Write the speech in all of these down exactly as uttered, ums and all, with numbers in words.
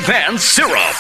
Advance Syrup.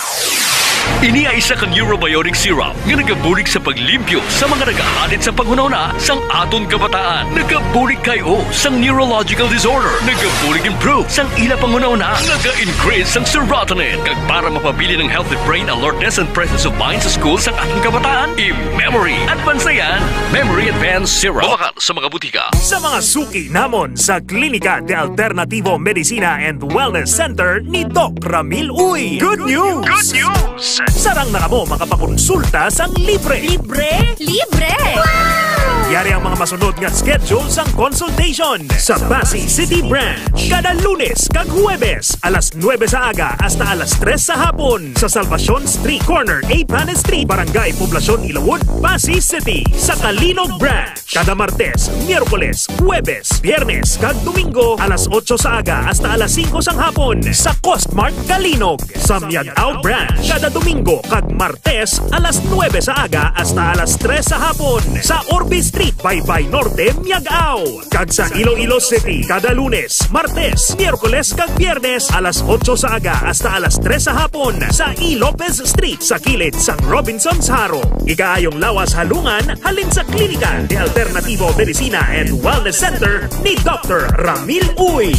Ini ay isa ka neurobiotic syrup nga nagabulig sa paglimpyo sa mga nagahalid sa panghunahuna sang aton kabataan. Nagabulig kay o sang neurological disorder. Nagabulig improve sang ila panghunahuna. Naga-increase sang serotonin. Kag para mapabilin ang healthy brain alertness and presence of mind sa school sang aton kabataan, i-memory advance na yan. Memory Advance Syrup. Mabakal sa mga butika. Sa mga suki namon sa Klinika de Alternativo Medicina and Wellness Center ni Doc Ramil Uy. Good news! Good news! Sarang na kamo makapakonsulta sang libre. Libre? Libre! Wow! Yari ang mga masunod nga schedule sang consultation sa Passi City Branch. Kada Lunes kag Huwebes, alas nuebe sa aga hasta alas tres sa hapon, sa Salvacion Street, corner A Panes Street, Barangay Poblacion Ilawod, Passi City. Sa Calinog Branch, kada Martes, Miyerkules, Huwebes, Biyernes, kag Domingo, alas otso sa aga hasta alas singko sang hapon, sa Costmart Calinog. Sa Miag-ao Branch, kada Domingo kag Martes, alas nuebe sa aga hasta alas tres sa hapon, sa Orbe Street, Baybay Norte, Miag-ao. Kag sa Iloilo City, kada Lunes, Martes, Miyerkules, kag Biyernes, alas otso sa aga hasta alas tres sa hapon, sa E. Lopez Street, sa kilid sang Robinsons Jaro. Ikaayong lawas halungan halin sa Klinika de Alternativo Medicina and Wellness Center ni Doctor Ramil Uy.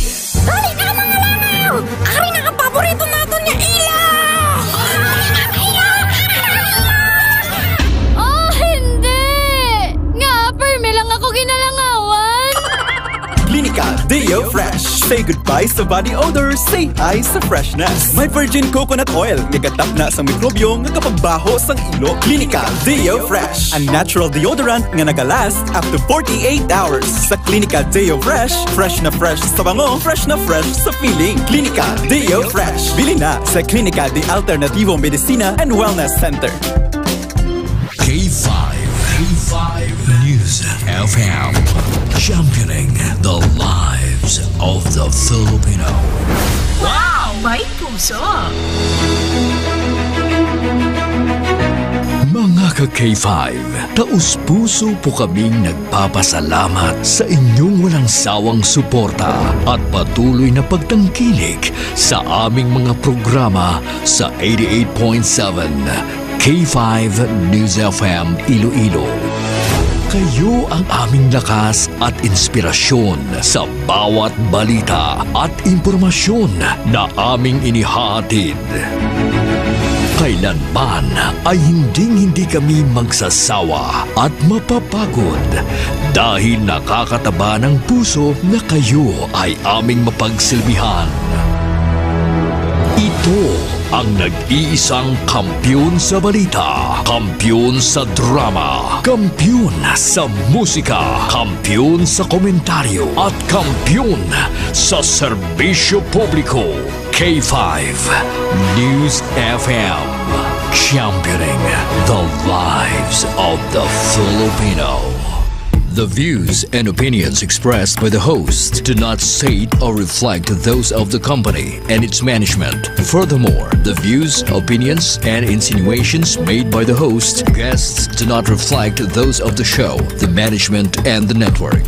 Dali na, mga langaw! Ari na ang paborito naton nga ila! Oh, hindi! Nga, permi lang ako ginalangawan! Klinika Deo Fresh. Say goodbye sa body odor, say hi sa freshness. May virgin coconut oil nga gatapna sa mikrobyo nga kapagbaho sang ilo. Klinika Deo Fresh, a natural deodorant nga nagalast up to forty-eight hours. Sa Klinika Deo Fresh, fresh na fresh sa bango, fresh na fresh sa feeling. Klinika Deo Fresh. Bili na sa Klinika de Alternativo Medicina and Wellness Center. K five, K five News F M, championing the lives of the Filipino. Wow! May puso! Mga ka K five, taus-puso po kaming nagpapasalamat sa inyong walang sawang suporta at patuloy na pagtangkilik sa aming mga programa sa eighty-eight point seven K five News F M Iloilo. Kayo ang aming lakas at inspirasyon sa bawat balita at impormasyon na aming inihahatid. Kailanman ay hinding-hindi kami magsasawa at mapapagod dahil nakakataba ng puso na kayo ay aming mapagsilbihan. Ito ang nag-iisang kampiyon sa balita, kampiyon sa drama, kampiyon sa musika, kampiyon sa komentaryo, at kampiyon sa serbisyo publiko. K five News F M, championing the lives of the Filipino. The views and opinions expressed by the host do not state or reflect those of the company and its management. Furthermore, the views, opinions, and insinuations made by the host, guests do not reflect those of the show, the management, and the network.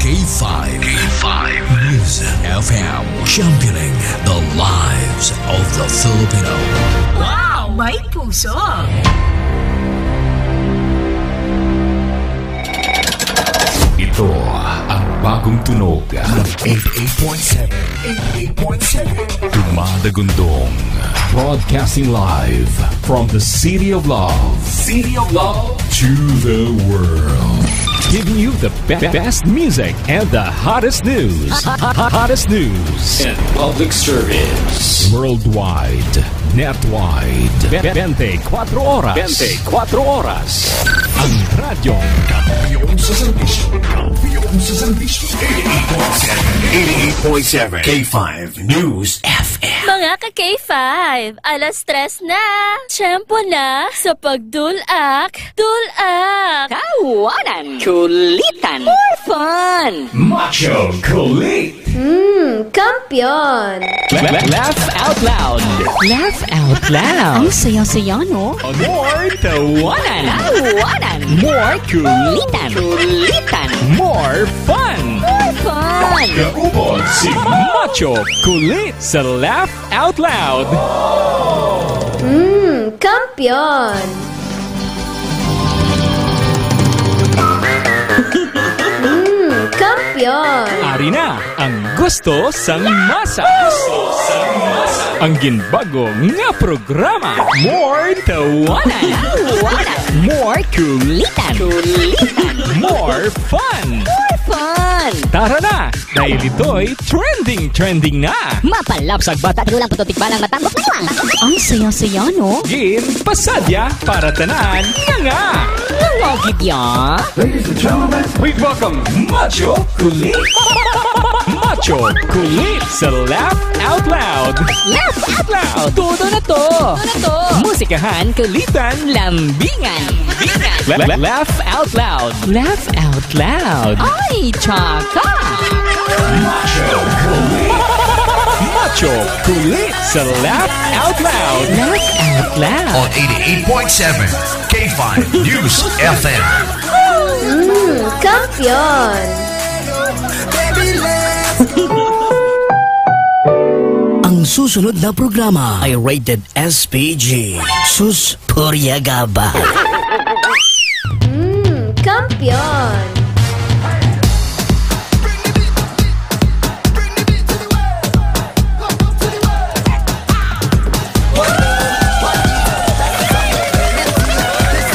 K five, K five News F M, championing the lives of the Filipino. Wow! May puso! Ito ang bagong tunog ng eighty-eight point seven. Eighty-eight point seven. Dumadagundong. Broadcasting live from the City of Love. City of Love to the world. Giving you the be- best music and the hottest news. Hot- hot- hottest news. And public service. Worldwide. Netwide. Be- twenty-four oras. Twenty-four oras. Ang radyong kampiyon sa serbisyo. Kampiyon sa serbisyo. Eighty-eight point seven. Eighty-eight point seven. K five News F M. Mga ka K five, alas tres na. Tiyempo na sa pagdulak. Dulak. Tawanan. Kulitan. More fun. Macho Kulit. Hmm, kampiyon. La- la- laugh out loud. Laugh out loud. Ang saya-saya, no? More tawanan. Tawanan. More kulitan. Kulitan. More fun. More fun. Kaupod si Macho Kulit sa Laugh Out Loud. Yon. Mm, kampiyon. Ari na ang gusto sang masa. Ang ginbago nga programa. More tawanan. Tawanan. More kulitan. Kulitan. More fun. More fun. Tara na, dahil ito'y trending, trending na. Mapalapsag bata, tinulang puto tikbalang matambok na niwang. Ang saya-saya, no? Game, pasadya, para tanan, nga nga. Nga nga gid ya. Ladies and gentlemen, please welcome Macho Kulit. Macho Kulit sa Laugh Out Loud. Laugh Out Loud. Todo na to. Todo na to. Musikahan, kulitan, lambingan. Lambingan. La- la- Laugh Out Loud. Laugh Out Loud. Ay, tsaka. Macho Kulit. Macho Kulit sa Laugh Out Loud. Laugh Out Loud. On eighty-eight point seven K five News F M. Mm, kampiyon. Ang susunod na programa ay rated S P G. Sus, purya ka ba? Mm, kampiyon.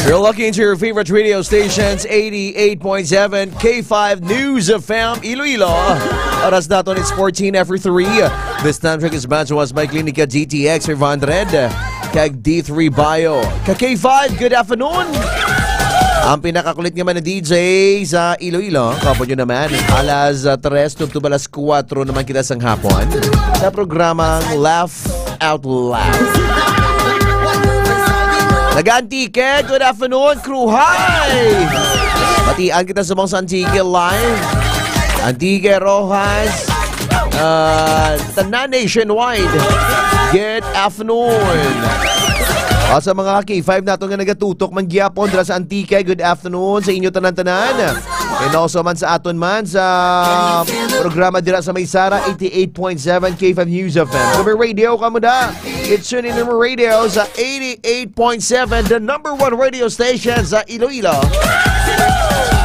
You're lucky into your favorite radio stations, eighty-eight point seven K five News F M Iloilo. Oras naton, it's fourteen after three. This time check is brought to us by Klinika D T X five hundred. Kag D three Bio. Ka K five, good afternoon. Ang pinakakulit nga man na D J sa Iloilo, kapo nyo naman. Alas, ah, tres tubtob alas kuwatro naman kita sang hapon sa programang Laugh Out Loud. Taga Antique, good afternoon, kruhay! Batian kita subong sa Antique live. Antique, Roxas, ah, tanan nationwide. Good afternoon. O, sa mga K five nato nga nagatutok man gyapon dira sa Antique, good afternoon sa inyo tanan-tanan. And also man sa aton man sa programa dira sa may Sara, eighty-eight point seven K five News F M. Kung may radio ka mo da, it's tuned in mo radio sa eighty-eight point seven, the number one radio station sa Iloilo,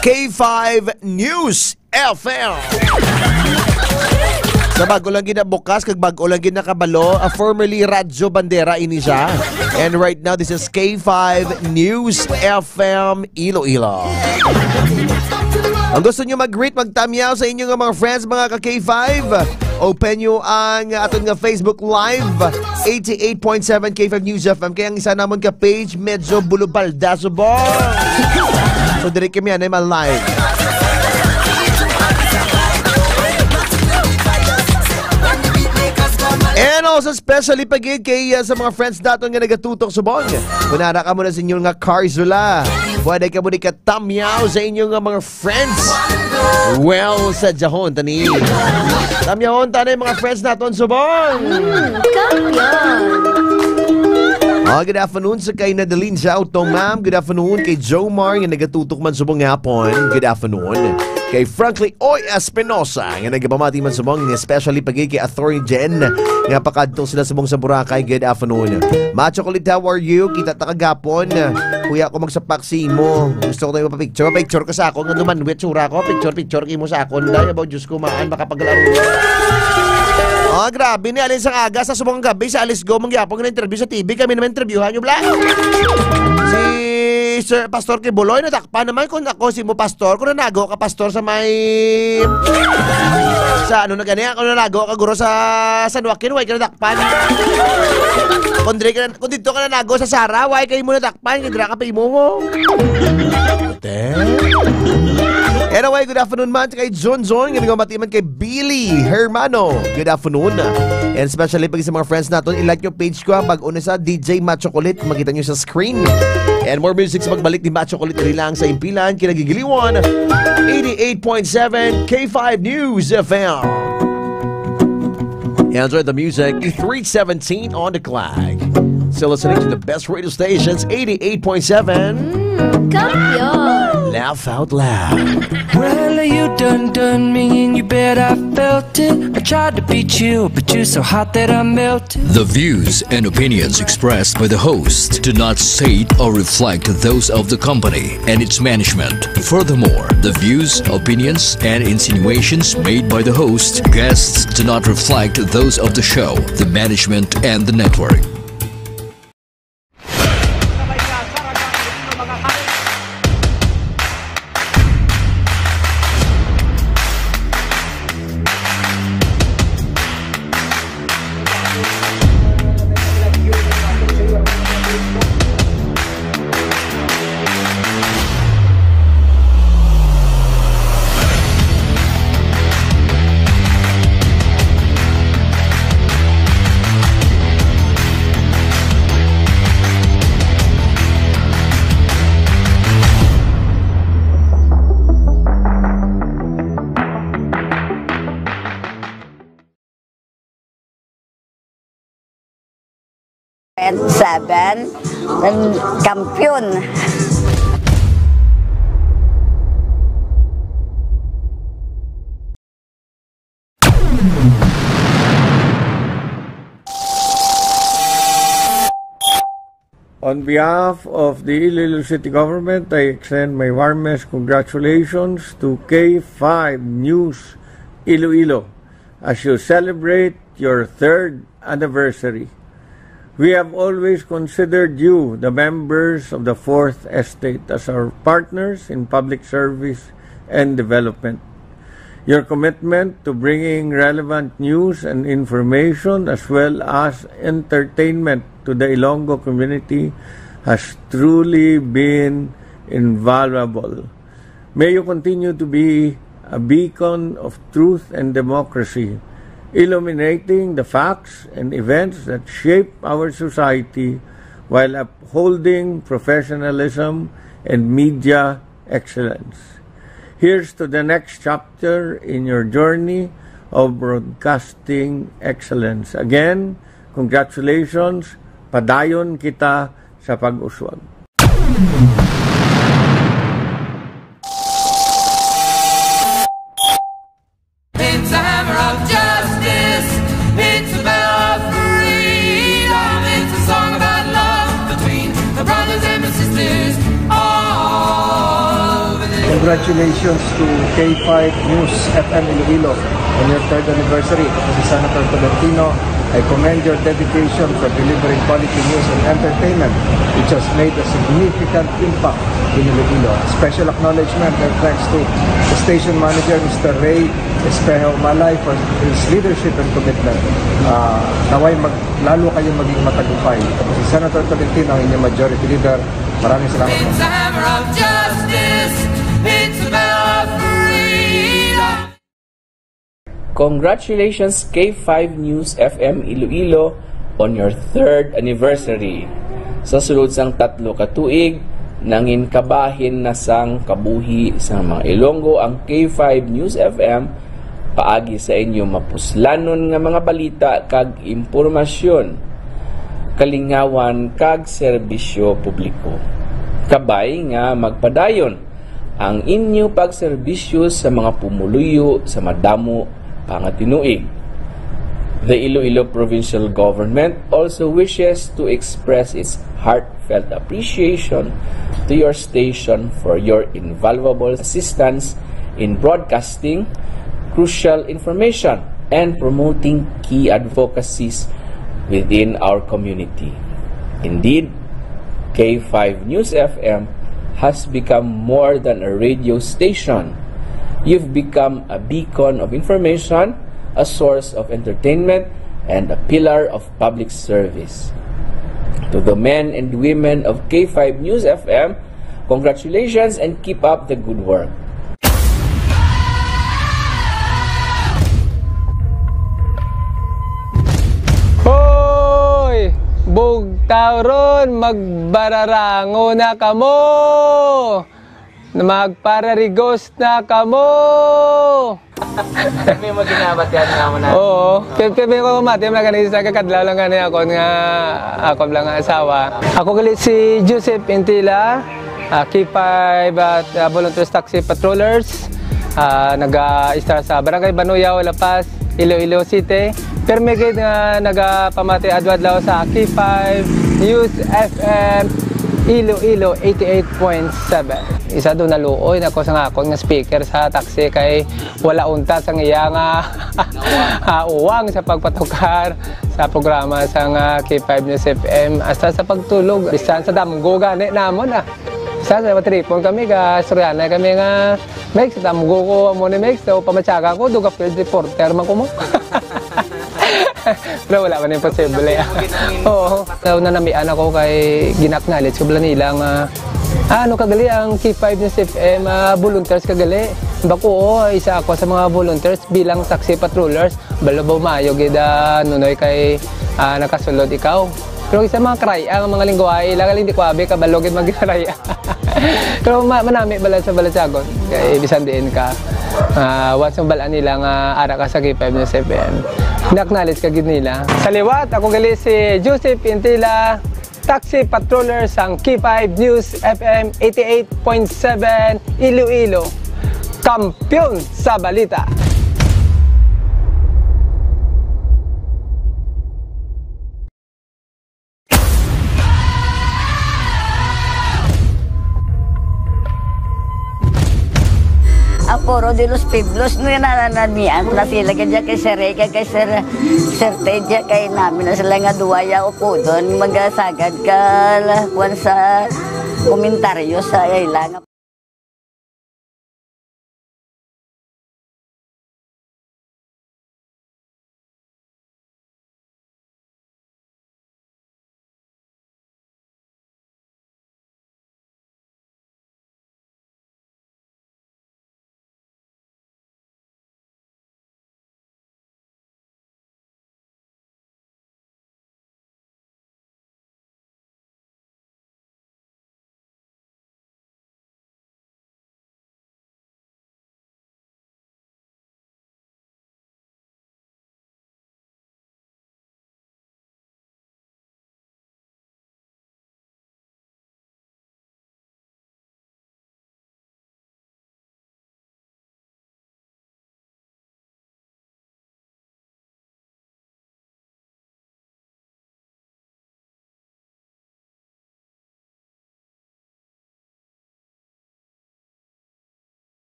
K five News F M. Sa bago lang ginabukas kag bago lang ginakabalo, ah, formerly Radyo Bandera ini siya. And right now, this is K five News F M Iloilo. Ang gusto nyo mag-greet, magtamyaw sa inyo nga mga friends, mga ka K five, open nyo ang aton nga Facebook Live, eighty-eight point seven K five News F M. Kaya ang isa namon ka page, medyo bulubalda, subong. So, diri kami, ano, ma-live. And also, especially pa gid kay, uh, sa mga friends naton nga nagatutok subong. Kung naa ka mo na sa inyo nga car, sula, pwede ka mo ni katamyaw sa inyo nga mga friends. Well, sa jahon, tani. Tamyahon, tani, mga friends naton subong. Mm, kampiyon. Ah, good afternoon sa kay Nadalin Siao Tong, ma'am. Good afternoon kay Jomar nga nagatutok man subong nga hapon. Good afternoon. Kay Franklin Oy Espinosa, nga nagapamati man subong, especially pa gid kay Attorney Jen, nga pakadto sila subong sa Boracay. Good afternoon. Macho Kulit, how are you? Kita ta kagapon. Kuya, ako magsapak sa imo. Gusto ko tayo mapapicture. Mapicture ka sa ako. Nga duman, wait, sura ko. Picture, picture, kimo sa akon. Dahil ba, Diyos ko, maan, makapaglaro. Oh, grabe ni, alin sang aga, sa subong gabi, sa Alice Go, mangyapon nga interview sa T V. Kami naman interviewhan nyo, bla. Si Sir Pastor Kibuloy, natak- Pa naman kung ako si mo pastor, kung nanago ka pastor sa may, sa ano na gani, kung nanago ka guro sa San Joaquin, way ka nadakpan. Kung diri ka, kung dito ka nanago sa Sara, way kayo mo nadakpan, kay dira ka pa imo mo. Te? Anyway, good afternoon man kay John John, nga nagmamati man kay Billy Hermano. Good afternoon. And especially pag sa mga friends naton, i-like yung page ko, ha, bago na sa D J Macho Kulit, makita nyo sa screen. And more music sa pagbalik ni Macho Kulit, diri lang sa Impilan, Kinagigiliwan, eighty-eight point seven K five News F M. Enjoy the music, three seventeen on the clock. Still listening to the best radio stations, eighty-eight point seven. Kampiyon! Laugh out loud. Well, you done done me and you bet I felt it. I tried to be chill, but you're so hot that I melted. The views and opinions expressed by the host do not state or reflect those of the company and its management. Furthermore, the views, opinions, and insinuations made by the host, guests do not reflect those of the show, the management, and the network. Seven, then Kampiyon. On behalf of the Iloilo City Government, I extend my warmest congratulations to K five News Iloilo as you celebrate your third anniversary. We have always considered you, the members of the Fourth Estate, as our partners in public service and development. Your commitment to bringing relevant news and information as well as entertainment to the Ilonggo community has truly been invaluable. May you continue to be a beacon of truth and democracy, illuminating the facts and events that shape our society while upholding professionalism and media excellence. Here's to the next chapter in your journey of broadcasting excellence. Again, congratulations. Padayon kita sa pag-uswag. It's a hammer of justice. It's a bell of freedom. It's a song about love between the brothers and the sisters all over the Congratulations to K five News F M Iloilo on your third anniversary. Ako si Senator Tolentino. I commend your dedication for delivering quality news and entertainment, which has made a significant impact in Iloilo. Special acknowledgement and thanks to the station manager, Mister Ray Espejo Malay, for his leadership and commitment. Ah, naway mag-, lalo kayo maging matagumpay. Ako si Senator Tolentino, ang inyong majority leader. Maraming salamat po. It's a hammer of justice. It's a bell of freedom. Congratulations, K five News F M Iloilo, on your third anniversary. Sa sulod sang tatlo ka tuig, nangin kabahin na sang kabuhi sang mga Ilonggo ang K five News F M paagi sa inyo mapuslanon nga mga balita kag impormasyon, kalingawan kag serbisyo publiko. Kabay nga magpadayon ang inyo pagserbisyo sa mga pumuluyo sa madamo pa nga tinuig. The Iloilo Provincial Government also wishes to express its heartfelt appreciation to your station for your invaluable assistance in broadcasting crucial information and promoting key advocacies within our community. Indeed, K five News F M has become more than a radio station. You've become a beacon of information, a source of entertainment, and a pillar of public service. To the men and women of K five News F M, congratulations and keep up the good work. Hoy! Bugtaw ron, magbararango na kamo! Magpararigos na kamo! May mga ginabatian nga mo na. Oo. Kaya, kaya may ko mamati, mga ganun, sa kakadlaw lang gani ako nga, ako lang nga asawa. Ako gali si Joseph Intila, ah, K five at, ah, Volunteers Taxi Patrollers. Ah, naga-istar sa Barangay Banuyaw, La Paz, Iloilo City. Pero may gid nga nagapamati adlaw-adlaw sa K five News F M Iloilo eighty-eight point seven. Isa do naluoy na ko sa akon nga speaker sa taxi kay wala unta sang iya nga, ah, uwang sa pagpatukar sa programa sang K five News F M, hasta sa pagtulog, bisan sa damgo gani namon, ah. Sa, sa matripon kami, ga istoryahanay kami nga, "Mex, damgo ko amo ni Mex, so pamatyagan ko, duga field reporter man ko mo." Pero wala man imposible. Oo. So, nanamian ako kay gin-acknowledge ko bala nila nga, "Ah, ano ka gali ang K five News F M, ah, volunteers ka gali?" Bako, oo, isa ako sa mga volunteers bilang taxi patrollers. Balo ba maayo gid, ah, Nunoy, kay, ah, nakasulod ikaw? Pero isa mga karaya, ang mga lingwahe, ila gali hindi ko abi kabalo gid magkaraya. Pero ma-, manami bala sa balatyagon. Kay bisan diin ka, ah, once mabal-an nila nga ara ka sa K five News F M, na-acknowledge ka gid nila. Sa liwat, ako gali si Joseph Intila, taxi patroller sang K five News F M eighty-eight point seven Iloilo. Kampiyon sa balita. Ang Foro de los Pueblos, no, nananamian na sila, kaya kay Sir Rey, kay Sir, Sir Ted, kay namin na sila nga duwa ya upodon, magasagad ka, la, kuwan sa komentaryo sa ila nga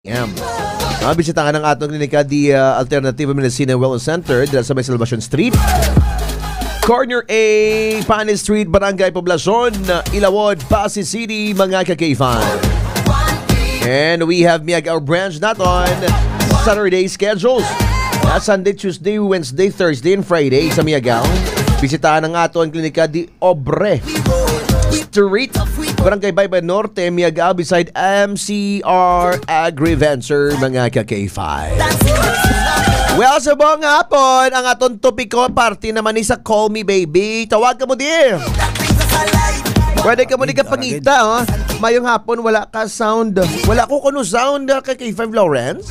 Yan. Ah, bisitahan ang aton klinika di, ah, Alternative Medicine and Wellness Center dira sa may Salvacion Street, corner A, Panes Street, Barangay Poblacion, Ilawod, Passi City, mga ka-K five. And we have Miagao branch naton Saturday schedules. Ah, Sunday, Tuesday, Wednesday, Thursday, and Friday sa Miagao. Bisitahan ang aton klinika di Obre Street, Barangay Baybay Norte, Miagao, beside M C R Agriventure, mga ka-K five. Well, subong hapon, ang aton topiko, parte naman ni sa Call Me Baby. Tawag ka mo, dear. Pwede ka mo di ka pangita, oh. Mayong hapon, wala ka sound. Wala ko kuno sound, ah, kay K five Lawrence.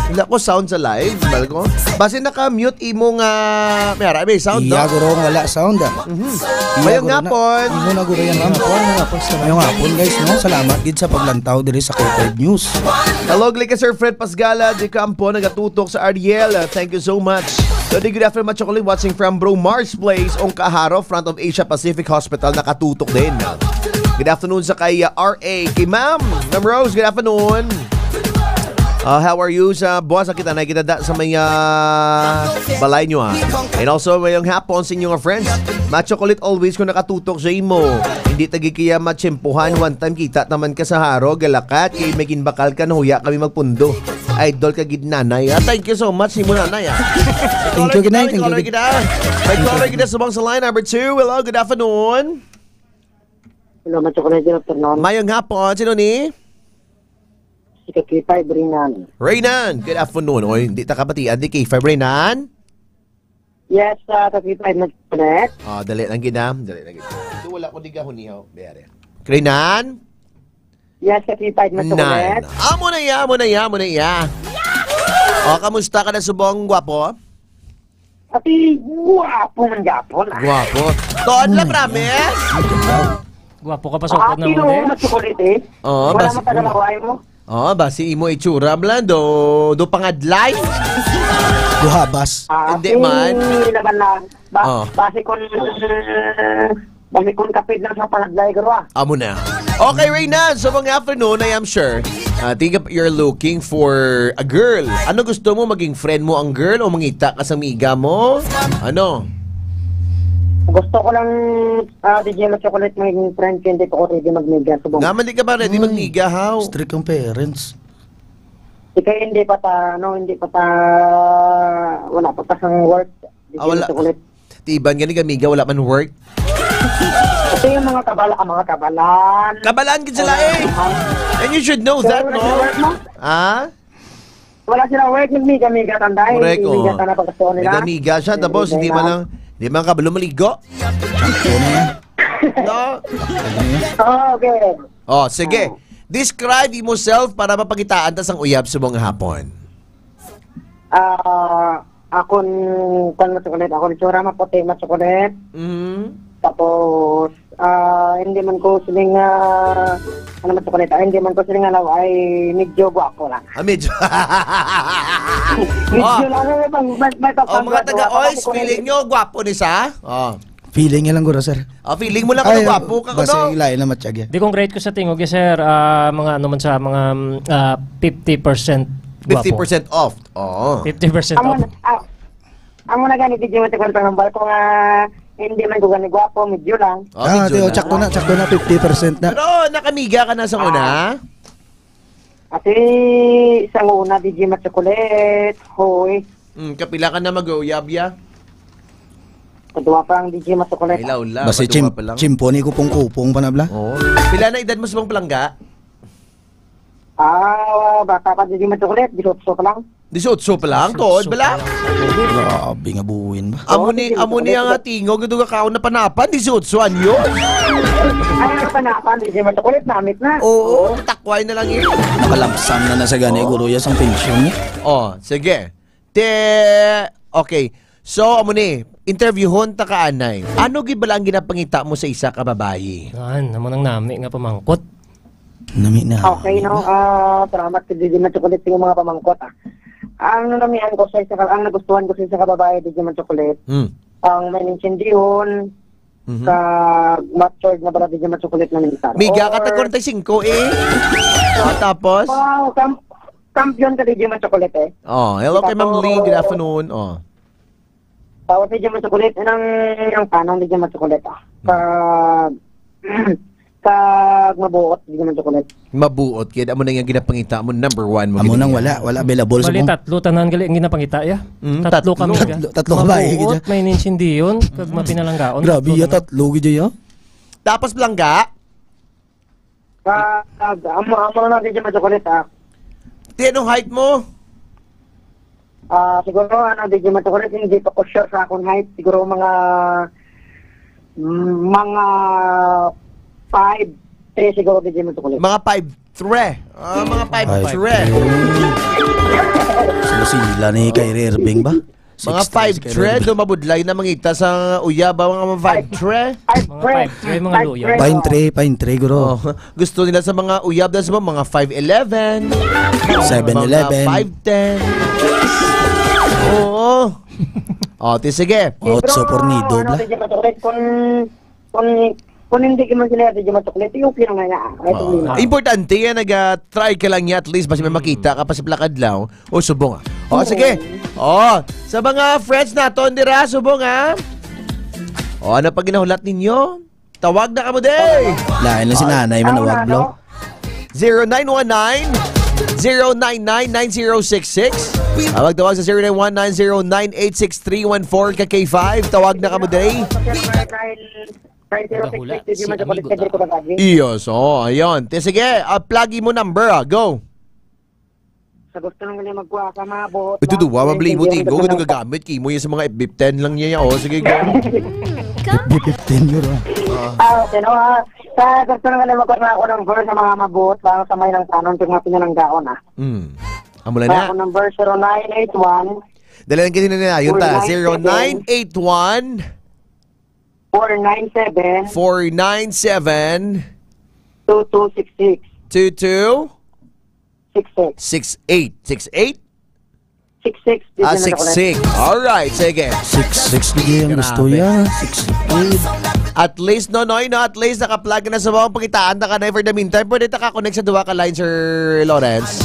Wala ko sound sa live, bal ko. Basi naka-mute imo nga, may ara, may sound, no? Iya, guro, wala sound, ah. Mhm. Iya, Mayong guro, na, hapon. Imo na, guro, yan, ma'am. Mayong hapon, mayong hapon, mayong hapon, guys, no? Salamat gid sa paglantaw diri sa K five News. Hello, gali kay Sir Fred Pasgala, di ka ampo, nagatutok sa Ariel. Uh, thank you so much. Good day, good afternoon, Macho Colin, watching from Bro Mars Place, Ongkaharo, front of Asia Pacific Hospital, nakatutok din. Good afternoon sa kay, uh, R A. Kay Ma'am, Ma'am Rose, good afternoon. Uh, how are you? Sa buwas, kita na kita da sa may, uh, balay nyo, ah. And also, mayong hapon sa inyong friends. Macho Colin, always ko nakatutok sa imo. Hindi tagi kaya matsyempohan. One time kita taman ka sa Haro, galakat. Kay may ginbakal ka, nahuya kami magpundo. Idol ka gid, nanay, ah. Thank you so much, imo nanay, ah. Thank you, Ginay. Thank you, Ginay. May caller kita. May caller kita sa bang sa line number two. Hello, good afternoon. Hello, Macho Colin, good afternoon. Mayong hapon, sino ni? Si Kakipay Brinan. Reynan, good afternoon. Oy, hindi ta kabatian di K five, Reynan. Yes, uh, Kakipay, Macho Colin. Ah, dali lang gid, ah. Dali lang gid. Ito, wala ko di gahunihaw. Biyari. Reynan? Yes, Kakipay, Macho Colin. Amo na iya, amo na iya, amo na iya. O, kamusta ka na subong, gwapo? Ati, guwapo man gapon, ah. Gwapo. Tuod lang, promise? Guwapo ka pa sa upod na mo, no, eh. Macho Colin, eh. Oo, Wala basi, man taga Hawaii mo. Oo, basi imo itsura, bla, do, do pangadlay. Duhabas. Ah, Hindi si man. Laban na, ba, Oh. basi kung, basi kung kapit na sa pangadlay, garo, ah. Amo na. Okay, Reyna, so mga afternoon, I am sure. Ah, think of, you're looking for a girl. Ano gusto mo, maging friend mo ang girl o mangita ka sa amiga mo? Ano? Gusto ko lang, ah, D J Macho Colin, maging friend ko, hindi pa ko ready magmiga. Subong. Naman di ka ba ready Hmm. magmiga, how? Strict ang parents. Di kaya hindi pa ta, ano, hindi pa ta, wala pa ta sang work. D J Ah, wala. Macho Colin. Tiban gani ka, amiga, wala man work. Ito yung mga kabala, ang mga kabalan. Kabalan gid sila, Wala eh. naman. And you should know Pero that, wala no? sila work, no? Ah? Wala sila work, nagmiga-miga, tanday. Correct, Miga oh. ka na pagkasuon nila. Nagamiga siya, tapos Miga hindi man na. lang, hindi man kabalo maligo. No? Oh, okay. Oh, sige. Oh. Describe yourself para mapakitaan ta sang uyab subong nga hapon. Ah, akon, kwan, Macho Colin, akon itsura maputi, Macho Colin. Mhm. Tapos, ah, hindi man ko siling, ah, ano, Macho Colin, ah, hindi man ko siling, ano, ay medyo gwapo lang. Ah, medyo. Medyo Oh. lang, eh, bang, may, may Oh, mga pagpangga-, taga gwapo Ois, kasi kung feeling hindi nyo gwapo ni sa? Oh. Feeling niya lang, guro, sir. Ah, feeling mo lang Ay, kung gwapo ka, basta kuno? Ilain na matsyag, eh. Di kong grade ko sa tingog, eh, sir. Ah, mga ano man sa mga, mm, ah, fifty percent gwapo. Fifty percent off. Oo. Fifty percent Ang off. una, ah, ang una gani, di mo tikon panambal ko nga, hindi man ko gani gwapo, medyo lang. Ah, Ah, medyo tiyo, lang. tsakto na, tsakto na, fifty percent na. Pero nakamiga ka na sa una? Ah. Ati, sa una, D J Macho Colin, hoy. Mm, kapila ka na mag-uyab, ya? Kadwa pa ang D J Macho Colin. Ay, laula, Basi kadwa chim-, pa lang. chimpo ni kupong-kupong pa na, bla? Oo. Pila na edad mo sa mga palangga? Ah, bata pa, D J Macho Colin, dieciocho pa lang. Dieciocho pa lang, tuod, bala? Grabe nga buhin ba? Amo ni, Oo, amo ni ang dieciocho. Tingog, ito ka kaon na panapan, dieciocho anyo? Ay, ang panapan, D J Macho Colin, namit na. Oo, Oo. takway na lang yun. Nakalamsam na na sa gani, Oo. guro, ya sang pensyon niya. Oh, sige. Te, okay. So, amo ni, interviewhon ta ka anay. Ano gid bala ang ginapangita mo sa isa ka babayi? An, amo nang nami nga pamangkot. Nami na. Okay, no? Ah, salamat sa D J Macho Colin sa mga pamangkot, ah. Ang nanamian ko sa isa ka, ang nagustuhan ko sa isa ka babae, D J Macho Colin, Hmm. ang may nintindihon, Mhm. ka matured na bala, D J Macho Colin, na militar. Miga ka tag Or kwarenta y cinco, eh. Ah, tapos? Wow, kam-, kampiyon ka, D J Macho Colin, eh. Oh, hello kay Ma'am Lee. Good afternoon. Oh. Tapos, D J Macho Colin, nang, nang tanong, D J Macho Colin, ah. Hmm. Ka, kag mabuot, D J Macho Colin. Mabuot, kaya amo na yung ginapangita mo, number one mo. Amo nang ginapangita. Wala, wala available sa Bali, mo. Tatlo, tanan gali ang ginapangita, ya. Mm, Tatlo tatlo. kami, ya. Tatlo, tatlo ka ba, eh, Mabuot, gidya? May ninsindiyon, kag mapinalanggaon. Grabe, Tatlo ya, tanan. Tatlo, gidya, ya. Tapos, palangga? Kag, amo, amo na lang, D J Macho Colin, ah. Ti, anong height mo? Ah, siguro, ano, D J Macho Colin, hindi pa ko sure sa akong height. Siguro mga, mm, mga five three siguro, D J Macho Colin. Mga five three. Ah, mga five three. Five three. Sila ni Kyrie Irving ba? Mga Six five three si Kyrie Irving. Do mabudlay na mangita sa uyab, ang mga five three. Five Mga three. Five three, mga Five luya. Three. Pine tree, pine tree, guro. Oh, gusto nila sa mga uyab na sa mga five eleven, Seven eleven. Mga five ten. Oo. Oh, ti sige. Otso pornido, bla. Kung, kung, kung hindi ka man sila, di ka matuklit, yung okay lang nga, ah. Ay, Oo. Hindi na. Importante yan, nag-try ka lang niya, at least, basi may Mm. makita ka pa sa plakad lang. O, subong, ah. O, Oo. Sige. O, sa mga friends naton dira, subong, ah. O, ano pa ginahulat ninyo? Tawag na kamo, day! Lain lang si nanay, Ako manawag, na, bro. No? Zero nine one nine, zero nine nine, nine zero six six. Ah, magtawag sa zero nine one nine, zero nine eight six three one four ka K five. Tawag na kamo, day. Nine zero six six, Nagahula di si man sa amigo kulit, na. Pedro Cavite. Iyo, so, ayun. Te, sige, ah, plug mo number, ah. Go. Sa gusto nang gali magkuha sa mga buhot Ito lang, duwa, mabli mo, hindi tigo. Kung nagkakapal. Gagamit, kimo yan sa mga F fifteen lang niya, oh. Sige, go. F fifteen yun, ah. Ah, okay, no, ah. Sa gusto nang gali magkuha ako ng verse sa mga mabuot, baka sa may nang tanon, sa mga pinalanggaon, ah. Hmm. Amo lang na. Ako number zero nine eight one. Dali lang, kasi na yun ta. Four nine seven. Zero nine eight one. Four nine seven. Four nine seven. Two two six six. Two two? Six six. Six eight. Six eight? Six six. Ah, six six. Alright, sige. Six six, di ang gusto Grabe. Yan. Six eight. At least, Nonoy, no? At least naka-plug na sa mga pangitaan na ka na for the meantime. Pwede ta ka-connect sa duha ka line, Sir Lawrence.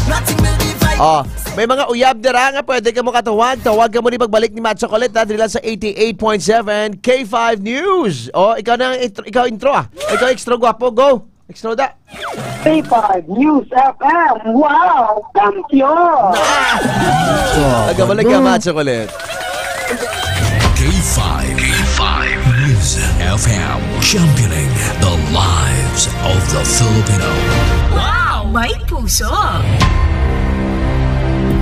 Oh, may mga uyab dira nga pwede ka mo katuwag. Tawag ka mo ni pagbalik ni Macho Colette, ha? Diri lang sa eighty-eight point seven K five News. Oh, ikaw na ang intro, ikaw intro, ah. Ikaw extra guwapo, go. Extra da. K five News F M. Wow, kampiyon! Nagkabalik ka, Macho Colette. K five, K five News F M, championing the lives of the Filipino. Wow, may puso!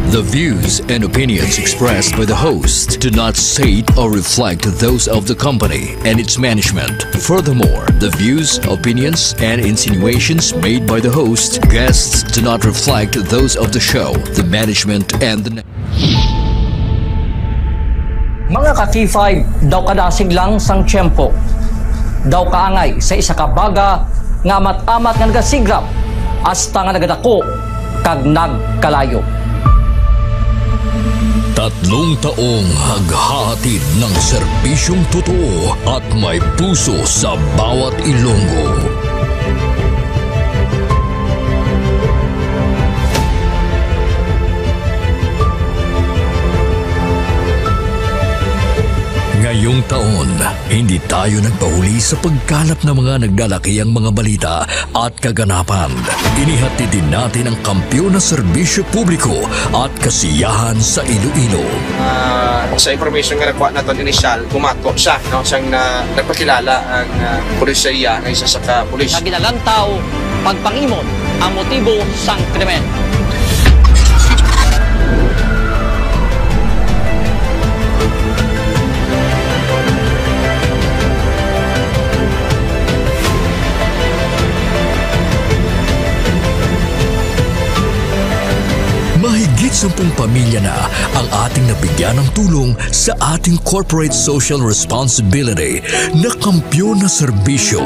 The views and opinions expressed by the host do not state or reflect those of the company and its management. Furthermore, the views, opinions, and insinuations made by the host, guests do not reflect those of the show, the management, and the Mga ka-K five, daw kadasig lang sang tiyempo, daw kaangay sa isa ka baga nga amat-amat nga nagasigrap hasta nga nagadako kag nagkalayo. Tatlong taong naghahatid ng serbisyong totoo at may puso sa bawat Ilonggo. Ngayong taon, hindi tayo nagpahuli sa pagkalap ng mga nagdalakiang mga balita at kaganapan. Inihatid din natin ang kampiyon na serbisyo publiko at kasiyahan sa Iloilo. Ah, sa information nga nakuha naton initial, bumato siya, no, sang na nagpakilala ang, ah, pulis sa iya nga isa sa ka pulis. Nga ginalantaw pagpangimon ang motibo sang krimen. Mahigit sampung pamilya na ang ating nabigyan ng tulong sa ating corporate social responsibility na kampiyon na serbisyo.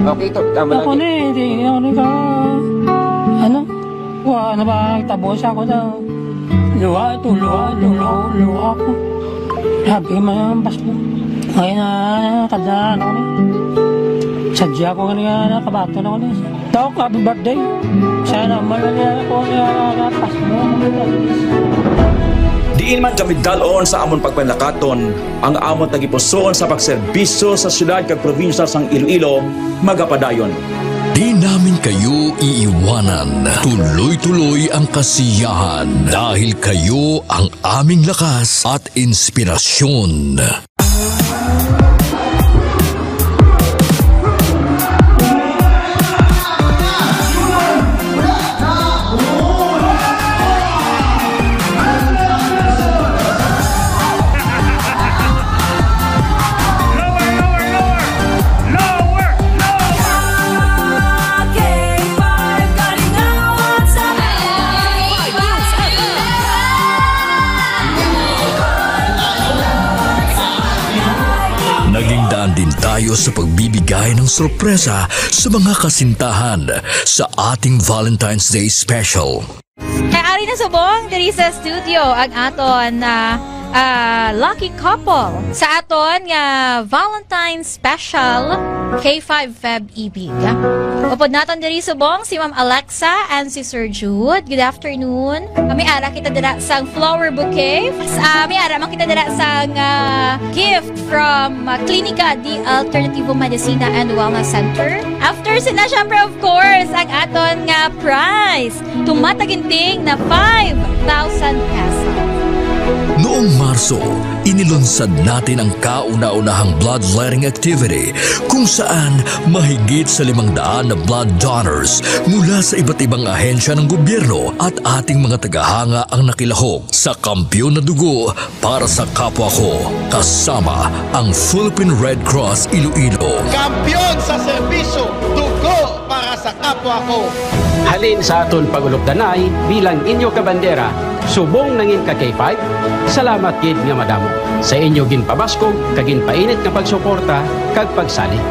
Okay, to. Tama lang. Ako na eh, di ako na ka, ano? Wa na ba, tabo sa ako daw. Luha ito, luha ito, luha, luha ako. Sabi ko, "Mayroon ang Pasko." Ngayon na, kada ano ko ni. Sadya ko nga nakabaton ako ni. Tawag ko, "Happy birthday." Sana malala ako na Pasko. Diin man kami dal-on sa amon pagpanlakaton, ang amon tagipusoon sa pagserbisyo sa siyudad kag probinsya sang Iloilo, magapadayon. Di namin kayo iiwanan. Tuloy-tuloy ang kasiyahan dahil kayo ang aming lakas at inspirasyon. sa pagbibigay ng sorpresa sa mga kasintahan sa ating Valentine's Day special. Kay ari na subong diri sa studio ang aton, ah, ah, lucky couple sa aton nga Valentine's Special K five Feb Ibig. Upod naton diri subong si Ma'am Alexa and si Sir Jude. Good afternoon. Ah, may ara kita dira sang flower bouquet. Ah, may ara man kita dira sang, ah, gift from, ah, Clinica de Alternativo Medicina and Wellness Center. After sila, syempre, of course, ang aton nga prize. Tumataginting na five thousand pesos. Noong Marso, inilunsad natin ang kauna-unahang bloodletting activity kung saan mahigit sa limang daan na blood donors mula sa iba't ibang ahensya ng gobyerno at ating mga tagahanga ang nakilahok sa Kampiyon na Dugo para sa Kapwa Ko, kasama ang Philippine Red Cross Iloilo. Kampiyon sa serbisyo, dugo para sa kapwa ko. Halin sa aton pagulupdanay bilang inyo kabandera, subong nangin ka K five, salamat gid nga madamo sa inyo ginpabaskog kag ginpainit nga pagsuporta kag pagsalig.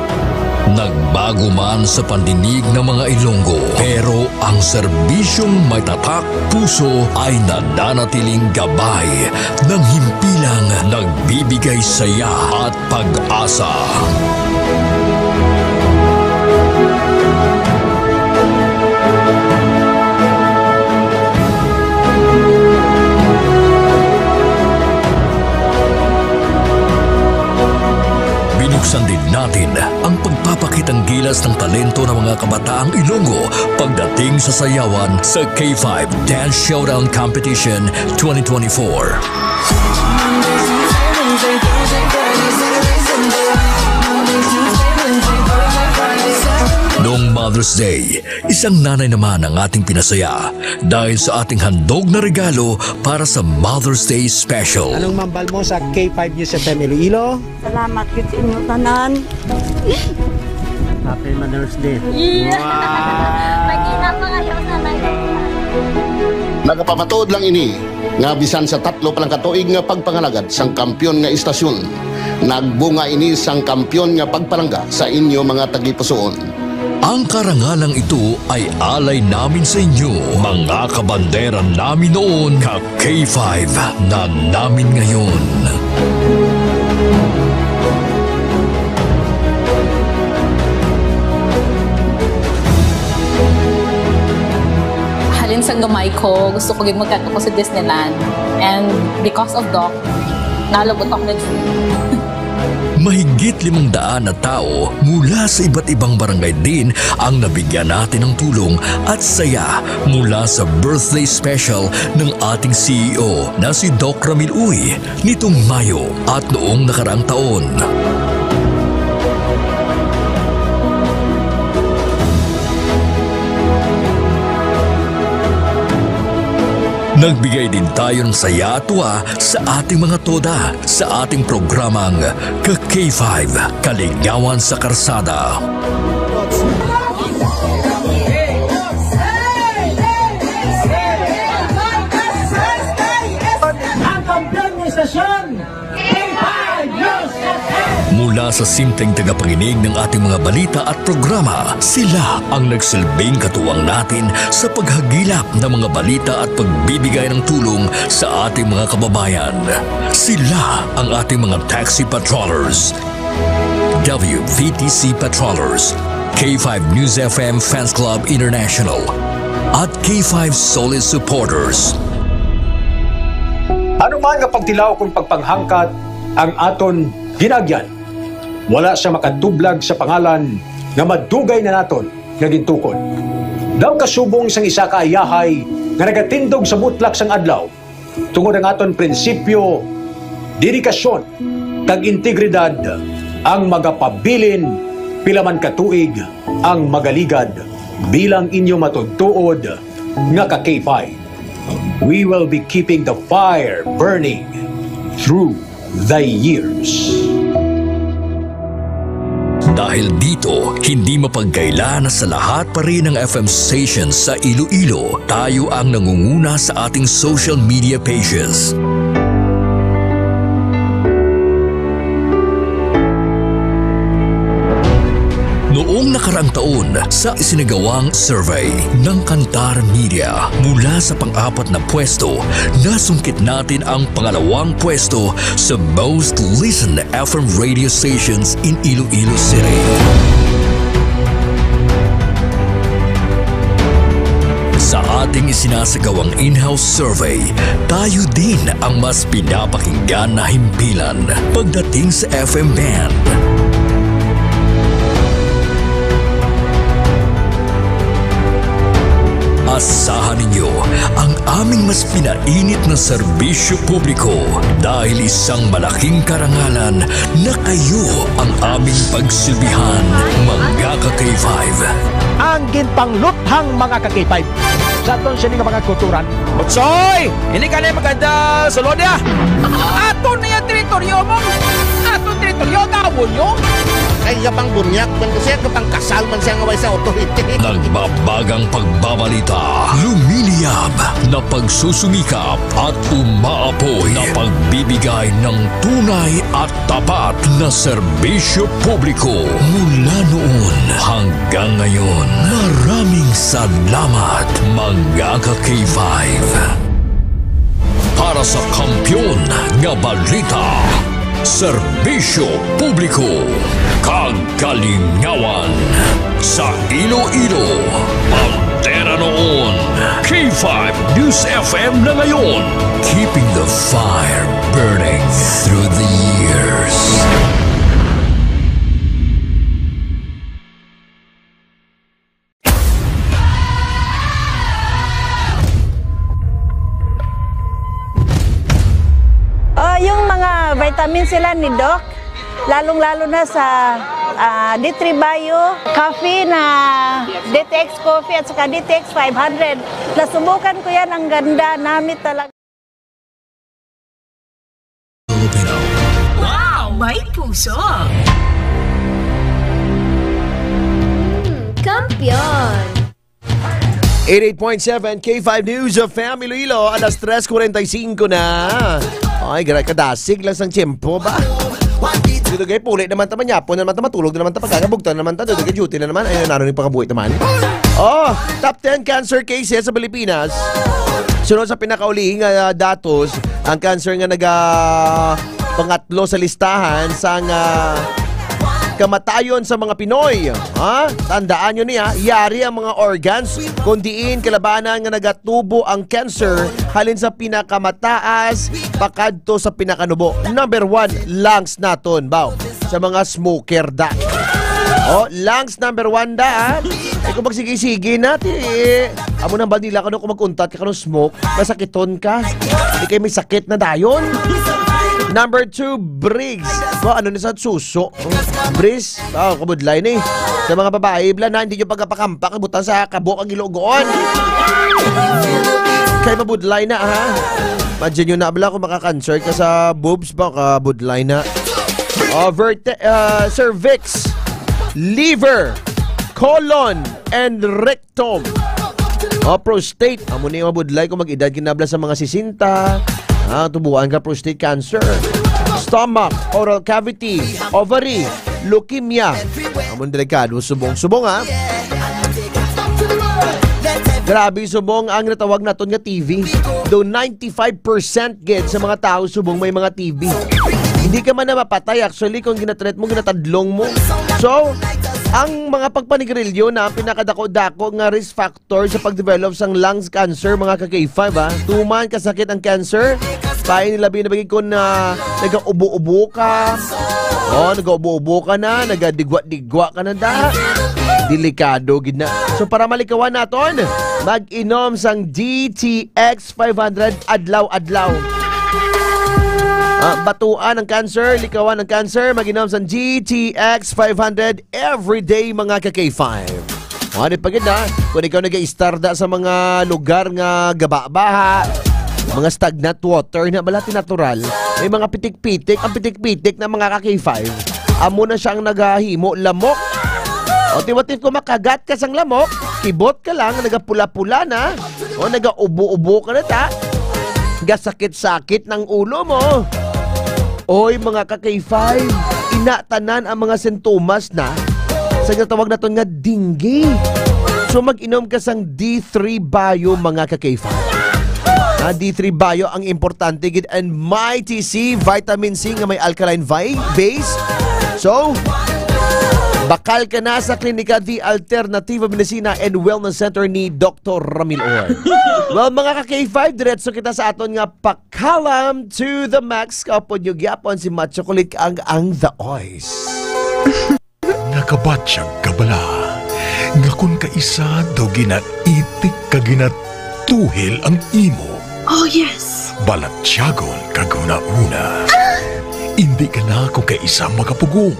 Nagbago man sa pandinig ng mga Ilonggo, pero ang serbisyong may tatak puso ay nananatiling gabay ng himpilang nagbibigay saya at pag-asa. Binuksan din natin ang pagpapakitang gilas ng talento ng mga kabataang Ilonggo pagdating sa sayawan sa K five Dance Showdown Competition twenty twenty-four. Noong Mother's Day, isang nanay naman ang ating pinasaya dahil sa ating handog na regalo para sa Mother's Day Special. Anong mambal mo sa K five News F M Iloilo? Salamat gid sa inyo tanan. Happy Mother's Day. Yeah. Wow! Mag-ina pa kayo sa live. Nagapamatuod lang ini nga bisan sa tatlo pa lang ka tuig nga pagpangalagad sang kampiyon nga istasyon, nagbunga ini sang kampiyon nga pagpalangga sa inyo mga tagipusoon. Ang karangalang ito ay alay namin sa inyo, mga kabandera namin noon, ka K five na namin ngayon. Halin sang gamay ko, gusto ko gid magkadto ko sa Disneyland. And because of Doc, nalabot ako ng Mahigit limang daan na tao mula sa iba't ibang barangay din ang nabigyan natin ng tulong at saya mula sa birthday special ng ating C E O na si Doc Ramil Uy nitong Mayo at noong nakaraang taon. Nagbigay din tayo ng saya at tuwa sa ating mga toda sa ating programang Ka K five, Kaligawan sa Karsada. Ang kampiyon ng istasyon, K five News F M. Mula sa simpleng tagapanginig ng ating mga balita at programa, sila ang nagsilbing katuwang natin sa paghagilap ng mga balita at pagbibigay ng tulong sa ating mga kababayan. Sila ang ating mga taxi patrollers, W V T C patrollers, K five News F M Fans Club International, at K five Solid Supporters. Ano man nga pagtilaw kon pagpanghangkat ang aton ginagyan, wala sia makatublag sa pangalan nga madugay na naton nga gintukod. Daw kasubong sang isa ka ayahay nga nagatindog sa butlak sang adlaw, tungod ang aton prinsipyo, dedikasyon, kag integridad ang magapabilin pila man ka tuig ang magaligad bilang inyo matuod-tuod nga ka K five. We will be keeping the fire burning through the years. Dahil dito, hindi mapagkaila na sa lahat pa rin ng F M stations sa Iloilo, tayo ang nangunguna sa ating social media pages. Karang taon sa isinagawang survey ng Kantar Media, mula sa pang-apat na pwesto, nasungkit natin ang pangalawang pwesto sa most listened F M radio stations in Iloilo City. Sa ating isinasagawang in-house survey, tayo din ang mas pinapakinggan na himpilan pagdating sa F M band. Asahan ninyo ang aming mas pinainit na serbisyo publiko, dahil isang malaking karangalan na kayo ang aming pagsilbihan, mga ka-K five. Ang ginpangluthang, mga ka-K five, sa aton sini nga mga kulturan. Butsoy! Hindi ka na maganda sa lodi, ah! Ato na yung teritoryo mo! Ato teritoryo, tawon nyo! Ay, kapang bunyak, man ko siya, kapang kasal man siya nga way sa authority. Nagbabagang pagbabalita, lumiliyab na pagsusumikap at umaapoy na pagbibigay ng tunay at tapat na serbisyo publiko mula noon hanggang ngayon. Maraming salamat, mga ka-K five. Para sa kampiyon nga balita, serbisyo publiko, kag kalingawan sa Iloilo. Bandera noon, K five News F M na ngayon. Keeping the fire burning through the years. Oh, yung mga vitamin sila ni Doc, lalong-lalo na sa, ah, D three Bio, coffee na D T X coffee at saka D T X five hundred. Nasubukan ko yan, ang ganda, namit talaga. Wow! May puso! Hmm, kampiyon! Eighty-eight point seven K five News of Fam Iloilo, alas tres forty-five na. Ay, gra-, kadasig lang sang tiyempo ba? Dito kay puli naman ta, manyapon naman ta, matulog na naman ta, pagkakabugtan naman ta, dito kay duty na naman, ayun, ano ni pakabuhi naman. Oh, top ten cancer cases sa Pilipinas. Sunod sa pinakaulihing, ah, datos, ang cancer nga naga pangatlo sa listahan sang, ah, kamatayon sa mga Pinoy. Ha? Tandaan nyo niya, yari ang mga organs kung diin kalabanan nga nagatubo ang cancer halin sa pinakamataas pakadto sa pinakanubo. Number one, lungs naton, baw. Sa mga smoker da. Oh, lungs number one da, ah. Ay, kung magsige-sige na, ti, amo nang bandila ka, no, kung mag-untat ka, kung smoke, masakiton ka. Di kay may sakit na dayon. Number two, breast. Ba, ano na sa suso? Oh, breast. Ah, kabudlay ni. Sa mga babae, bla na, hindi nyo pagkapakampak, butang sa kabo ang ilugoon. Kay mabudlay na, ha? Imagine nyo na, bla, kung maka-cancer ka sa boobs ba, kabudlay na. Oh, verte-, ah, cervix, liver, colon, and rectum. O, prostate. Amo ni mabudlay kung mag-edad kinabla sa mga sesenta. Ah, tubuan ka prostate cancer. Stomach, oral cavity, ovary, leukemia. Amo ni delikado, subong-subong, ha? Grabe, subong ang natawag naton nga T V. Do ninety-five percent gid sa mga tawo subong may mga T V. Hindi ka man na mapatay, actually, kung ginatreat mo, ginatadlong mo. So, ang mga pagpanigrilyo na ang pinakadako-dako nga risk factor sa pag-develop sang lungs cancer, mga ka-K five, ha. Tuman kasakit ang cancer, pain labi na bagi kung, ah, nagaubo-ubo ka. Oh, nagaubo-ubo ka na, nagadigwa-digwa ka na da. Delikado gid na. So, para malikawan naton, mag-inom sang D T X five hundred adlaw-adlaw. Ah, batuan ang cancer, likawan ang cancer, mag-inom sang D T X five hundred everyday, mga ka-K five. Ano pa gid, ha? Kung ikaw nag-iistarda sa mga lugar nga gaba-baha, mga stagnant water na bala, ti natural, may mga pitik-pitik. Ang pitik-pitik na, mga ka-K five, amo na siya ang nagahimo lamok. O, ti what if kung makagat ka sang lamok, kibot ka lang, nagapula-pula na, o nagaubo-ubo ka na ta, gasakit-sakit ng ulo mo. Oy, mga ka-K five, ina tanan ang mga sintomas na. sa ginatawag naton nga dengue. So, mag-inom ka sang D three Bio, mga ka-K five. Ah, D three Bio ang importante gid, and Mighty C, vitamin C nga may alkaline vi-, base. So, bakal ka na sa Klinika The Alternativa Medicina and Wellness Center ni Doktor Ramil Or. Well, mga ka-K five, diretso kita sa aton nga Pakalam to the Max. Kaupod nyo gyapon si Macho Kulit ang, ang The Oys. Nakabatyag ka bala nga kon kaisa daw ginaitik ka ginatuhil ang imo? Oh, yes. Balatyagon kag hunahuna. Indi ka na kon kaisa makapugong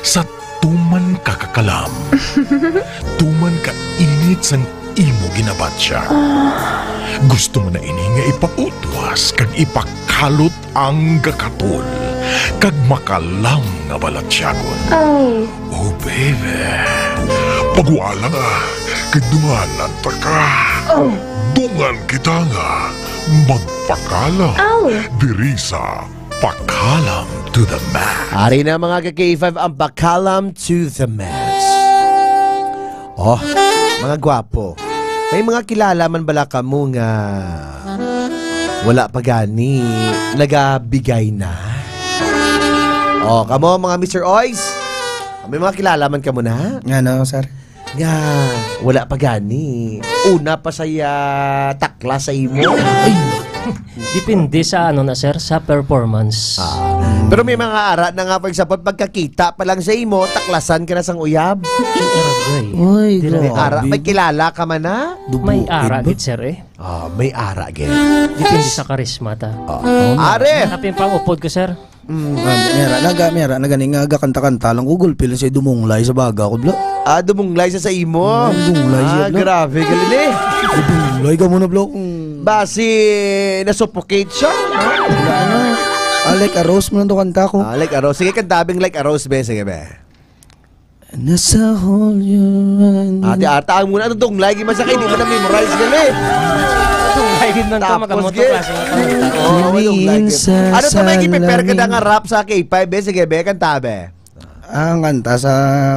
sa tuman ka kakalam, tuman ka init sang imo ginabatya. Gusto mo na ini nga ipautwas kag ipakalot ang gakatol kag makalam nga balatyagon. Oh. Oh, baby. Pagwala nga, kay dunganan ta ka. Oh. Dungan kita nga magpakalam. Oh. Diri sa Pakalam to the Max. Ari na, mga ka-K five, ang Pakalam to the Max. Oh, mga gwapo. May mga kilala man bala kamo nga wala pa gani nagabigay na? Oh, kamo, mga Mister Oys, may mga kilala man kamo na? Nga, no, sir? Nga, wala pa gani. Una pa saya takla sa imo. Ay, depende sa, ano na, sir, sa performance. Ah. Pero may mga ara na nga, for example, pagkakita pa lang sa imo, taklasan ka na sang uyab. Ay, aray. Uy, Dira- May ara, grabe. May kilala ka man na? May Dubuid ara, ba? Gid, sir, eh. Ah, may ara, gid. Depende sa karisma ta. Ah. Oo, Are! Kapin pang upod ko, sir. Mm. Ah, mera, naga, mera, na gani nga gakanta-kanta lang ko, gulpi lang siya dumunglay sa baga ko, bla. Ah, dumunglay sa sa imo? Mm, dunglay siya, Ah, bla. Grabe, galing eh. Dunglay ka muna, bla. Mm. Basi, nasuffocate siya, no? Wala na. Ah, like a rose mo lang to kanta ko. Ah, like a rose. Sige, kantabing like a rose, be. Sige, be. Nasa hall yun. Ate Arta, ang muna, ano, dunglay, di man sa kayo, di man na-memorize, gali. Dunglay, di man ka Tapos, magamot ang ge- klase ng kanta. Oo, dunglay, ge-, Minsan Ano to, may sa gipipare ka na langit. Nga rap sa K five, be? Sige, be, kanta, be. Ang kanta sa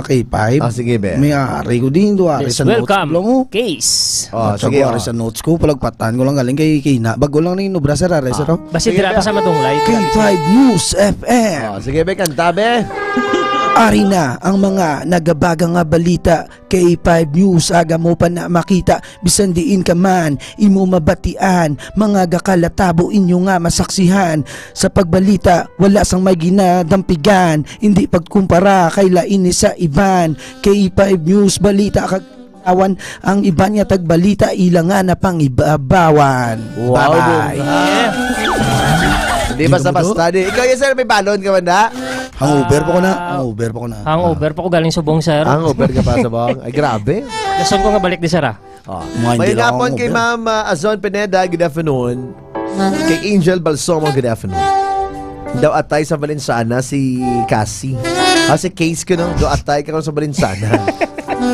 K five? Ah, sige, be. May ari ko din, do ari Yes, sa notes welcome. Ko lang, oh. Case. Oh, At sige, saka oh. Ari sa notes ko, palagpatan ko lang galing kay Kina. Bago lang na yung obra, sir, ari, sir, Ah. oh. Basi Sige, dira be. Pa sa madunglay, dira K five News F M. Oh, sige, be, kanta, be. Ari na ang mga nagabaga nga balita, K five News, aga mo pa na makita, bisan diin ka man, imo mabatian, mga gakalatabo inyo nga masaksihan. Sa pagbalita, wala sang may ginadampigan, hindi pagkumpara kay lain ni sa iban. K five News, balita kag awan ang iban nga tagbalita, ila nga napangibabawan. Wow, Bye-bye. Bongga. Di Di basta-basta, naman di. Ikaw, yes, sir, may balon ka man, da? Hangover pa ko na. Ah, Hangover pa ko na. Hangover pa ko galing subong, sir. Hangover ka pa sa bawang? Ay, grabe. Lason ko nga balik di, sir, ah. Oh. Mga May hindi lang gapon ako kay hangover. Ma'am, ah, Azon Pineda, good afternoon. Kay Angel Balsomo, good afternoon. Daw atay sa Valenciana si Cassie. Ah, si Case ko, no? Daw atay ka sa Valenciana.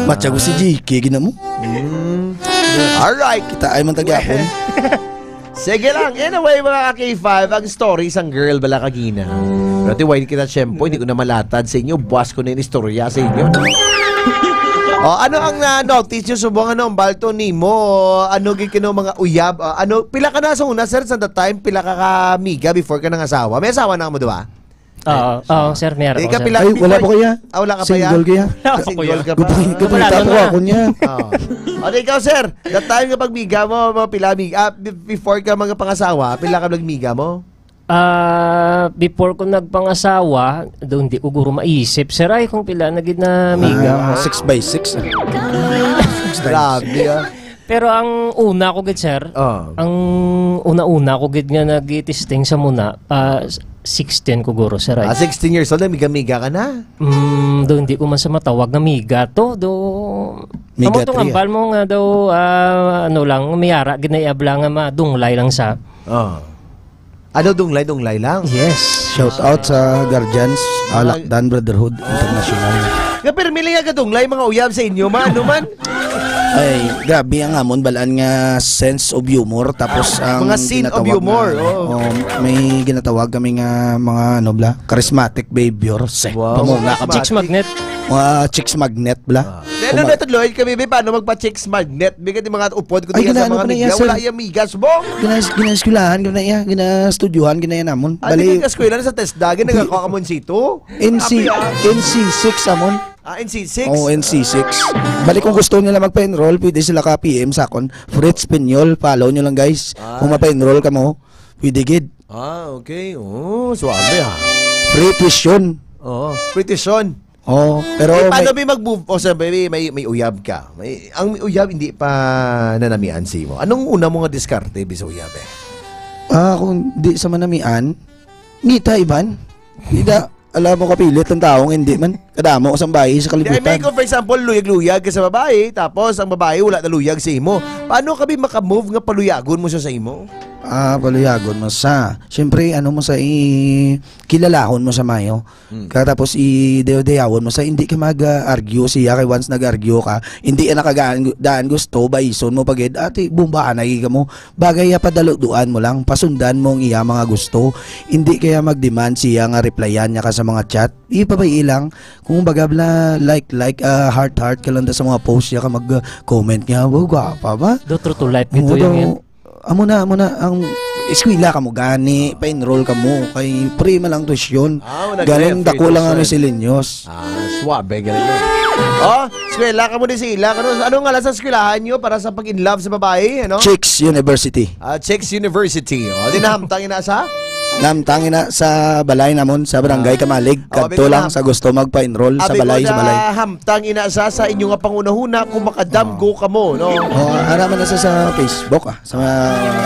Matyago si G K, gina mo? Mm. Alright. Kita ay man tagyapon. Sige lang. Anyway, mga ka-K five, ang story sang girl bala kagina. Pero ti, why kita tiyempo? Hindi ko na malatad sa inyo. Buwas ko na yung istorya sa inyo, no? O, ano ang na-notice nyo subong, ano, ang balto nimo? Ano gid kino mga uyab? Ah, ano, pila ka na sa una, sir, sa the time? Pila ka ka miga before ka nang asawa? May asawa na mo, di ba? Oo, oo, sir, meron Di ako, ka sir. pila Ay, wala before pa kaya? Ah, wala ka pa Single yan? Kaya? Ah, single ka pa. Gupay, gupay, Wala tapo na. Ako niya. Oo. O, di ikaw, sir, the time nga pagmiga mo, mga pila miga, ah, be-, before ka mga pangasawa, pila ka nagmiga mo? Ah, before ko nagpangasawa, doon di ko guro maisip, sir, ay, kung pila na gid na miga. Ah, six by six, ah. Six times. Grabe, ah. Pero ang una ko gid, sir, Oh. ang una-una ko gid nga nagitesting sa muna, ah, sixteen ko guro, sir, ay. Ah, sixteen years old, miga-miga ka na? Mm, doon di ko man sa matawag nga miga to, do Miga Amo to nga three, ah. Ambal mo nga daw, ah, ano lang, may ara gid na iabla nga madunglay lang sa. Oh. Ano, dunglay-dunglay lang? Yes. Shout out sa guardians, Mga Alakdan Brotherhood International. Nga, pero mili nga gadunglay, mga uyab sa inyo, man, ano man? Ay, grabe ang amon balaan nga sense of humor, tapos Ah, ang mga scene of ginatawag humor, nga, oo. oh, may ginatawag kami nga mga, ano bla, charismatic behavior. Se, Wow, pamuna ka ba? Chicks charismatic. Magnet. Mga chicks magnet, bla. Ah. Di, ano Kuma- na ito, Lloyd? Kami, bi, paano magpa-chicks magnet? Bi, kati mga upod ko Ay, diyan sa ginaano mga ko na media. Iya, sir. Wala iyang migas, bong. Ginas-, ginaeskwelahan ko na iya, ginastudyohan ko na iya namon. Ah, Bali, di ka eskwela na sa TESDA, gin-, nagkakuha ka mo sito? N C, Grabe, ah. N C six amon. Ah, N C six? Oo, N C six. Bali, kung gusto nila magpa-enroll, pwede sila ka P M sa akon. Fritz Pinyol, follow nyo lang, guys. Ah. Kung mapa-enroll ka mo, pwede gid. Ah, okay. Oh, suabe, ha. Free tuition. Oo, free tuition. Oo, pero Eh, paano may may mag-move? O, sa may, may, may uyab ka. May, ang uyab hindi pa nanamian si mo. Anong una mo nga diskarte, bi, sa uyab, eh? Ah, kung di sa manamian, ngita iban. Di da, alam mo, kapilit ang tao nga hindi man. Kadamo sa bayi sa Di, I mean, kalibutan. Kung for example, luyag-luyag ka sa babae, tapos ang babae wala na luyag sa imo. Paano ka, bi, maka-move nga paluyagon mo siya sa imo? Ah, paluyagon mo sa. Siyempre, ano mo sa i-, kilalahon mo sa mayo. Hmm. Katapos i-dayawon mo sa hindi ka mag-argue siya, kay once nag-argue ka, hindi ka nakagaan daan gusto, baison mo pagid, ati, bumbahan na ka mo. Bagay ya, padaluduan mo lang, pasundan mo ang iya mga gusto. Hindi kaya mag-demand siya nga replyan niya ka sa mga chat. Ipabay lang. Kung baga bla, like, like, ah, heart, heart ka lang da sa mga post niya ka mag-comment niya. Wow, gwapa ba? Do true to life Oo, gito yung do. Yan. Amo na, amo na, ang eskwela ka mo gani, pa-enroll ka mo, kay free man lang tuition. Ah, wala Galing gaya, free dako lang ang tuition. Miscellaneous. Ah, suabe, galing yun. Oh, eskwela ka mo din sa ila. Ano, ano nga lang sa eskwelahan nyo para sa pag-in love sa babae, ano? Chicks University. Ah, Chicks University. Oh, di nahamtang ina sa? Namtang ina sa balay namon sa Barangay Ah. Kamalig. Ah, Kadto abi ko lang na. Sa gusto magpa-enroll sa Abi ko balay, sa na balay. Hamtang ina sa, sa inyo nga pangunahuna kung makadamgo Ah. ka mo, no? Oh, ara man na sa, sa Facebook, ah, sa mga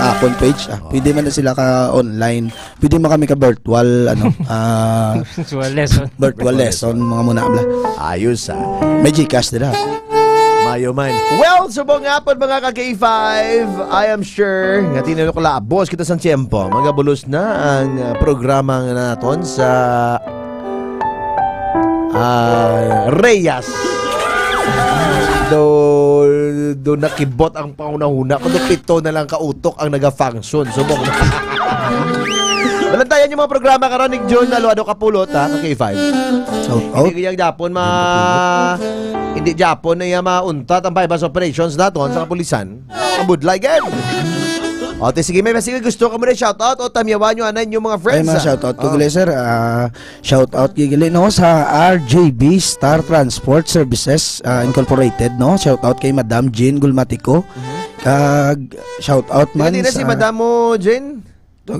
akon page, ah. Oh. Pwede man na sila ka online. Pwede man kami ka virtual, ano, ah, Virtual lesson. Virtual lesson, mga muna, bla. Ayos, ah. May GCash dira. Mayo man. Well, subong nga po, mga ka K five, I am sure nga tinanong ko labos kita sa tiyempo. Magabulos na ang, ah, programa nga naton sa, ah, Reyes. Do, do nakibot ang panghunahuna. Kung do pito na lang ka utok ang nagafunction. Subong. Balantayan yung mga programa karon ni June Aluado Kapulot, ha, ka K five. Shout out. Hindi kaya Japon ma-, hindi Japon na yung mauntat ang buy-bust operations naton sa kapulisan. Ang budlay, gid. O, te, sige, may, sige, gusto ka mo na shout out o tamyawan nyo, anay nyo mga friends, Ay, mga ah. Shout out ko Oh. gali, sir. Ah, shout out ko gali, no, sa R J B Star Transport Services, ah, Incorporated, no? Shout out kay Madam Jean Gulmatico. Mhm. Kag shout out man Hindi na si sa Madam mo, Jean?